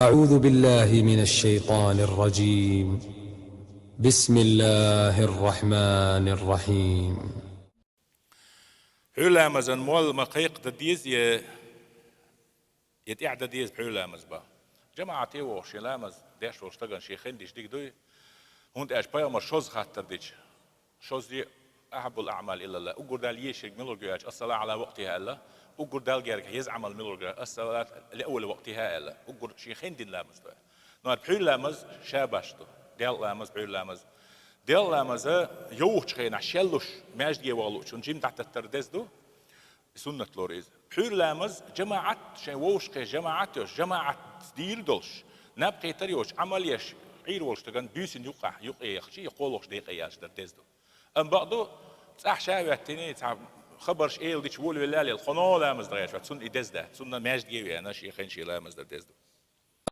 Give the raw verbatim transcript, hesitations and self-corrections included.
أعوذ بالله من الشيطان الرجيم. بسم الله الرحمن الرحيم. Пхьуьйра ламазан молла ма кхайкха дан деза, е, е тӀехьа дан деза пхьуьйра ламаз ба. ЖамаӀате вохуш шен ламаз деш волу стагана шен хендиш дика дуй. ХӀунда аьлча пайхамар шозза хаттар дича, шозза ахьаббул аъмал иллалла, уггар Далла ешарг милург ю аьлча, ас-салату Ӏала вакътиха аьлла, уггар Далла герга еза Ӏамал милург ю, ас-салату ли аввали вакътиха аьлла, уггар шен хендина ламаз ду аьлла. Ну, ара пхьуьйра ламаз ша баш ду. Делкъа ламаз, пхьуьйра ламаз. Делкъа ламаза йовхачу хенахь шеллуш маьждиге ваха луучун жима дӀататтар деза ду. Суннат лору иза. Пхьуьйра ламаз жамаӀат, шайн вовшахкхетта жамаӀат йолуш, жамаӀат дийр долуш, наб кхетар йоцуш, Ӏамал еш, Ӏийр волуш стагана буьйсина юкъахь, юкъе яхча, я кхоалгӀачу декъе яьлча дар деза ду. Амма бакъду, цӀахь ша а веттина, цхьа хабарш эладича волавелла а лела, кхано ламаз дан гӀерташ вац, цунна и деза дац, цунна маьждиге а веана, шен хенахь шен ламаз дар деза ду.